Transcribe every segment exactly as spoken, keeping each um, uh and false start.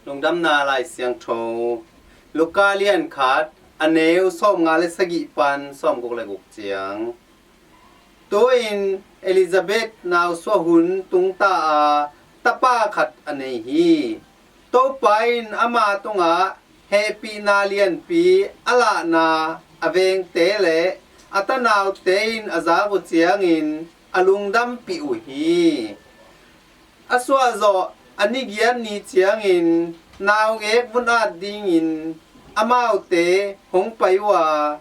Lungdamna Lai Siangtho, Luka lian khat, a neu sawmnga le sagih pan sawmguk le guk ciang. Tu-in Elizabeth nausuah hun tungta a, tapa khat a nei hi. Topa in ama tungah hehpihna lianpi a lahna a vengte le a tanaute in a zak uh ciangin a lungdampih uh hi. A suahzawh a nigiat ni ciangin naungek vun-at dingin amaute hong pai uh a,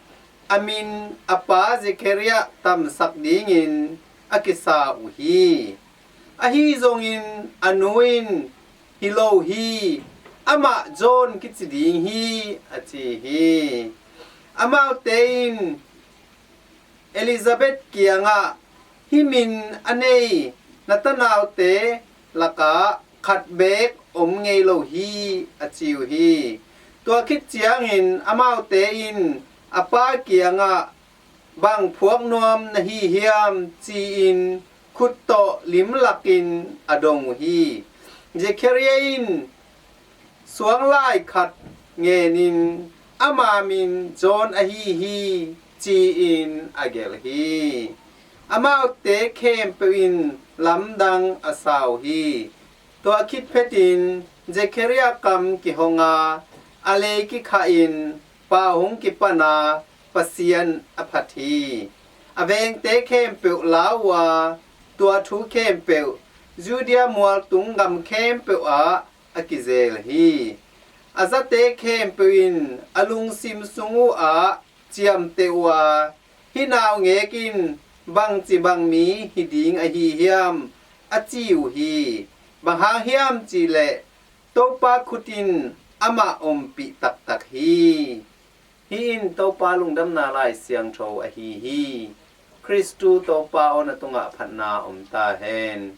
a min a pa Zechariah tamsak dingin a kisa uh hi. Ahi zongin a nu in, "Hi lo hi, amah John kici ding hi," a ci hi. Amaute in Elizabeth kiangah, "Hih min a nei na tanaute lakah khat beek om ngei lo hi," a ci uh hi. Tua khit ciangin amaute in a pa kiangah, "Bang phuak nuam na hi hiam?" ci-in khut tawh limlakin a dong uh hi. Zechariah in suanglai khat ngenin, "Ama min John ahi hi," ci-in a gelh hi. Amaute khempeuh in lamdang a sa uh hi. Tua khit phetin Zechariah kam kihong a, a lei kikhahin pau hong kipan a, Pasian a phat hi. A vengte khempeuh lau uh a, tua thu khempeuh Judea mualtung gam khempeuh ah a kizel hi. A zate khempeuh in a lungsim sung uh ah ciamteh uh a, "Hih naungek in bangci bang mi hi ding ahi hiam?" a ci uh hi. Bang hang hiam cih leh Topa khut in amah ompih taktak hi. Hih in Topa Lungdamna Lai Siangtho ahi hi. Khristu Topa aw, na tungah phatna om ta hen.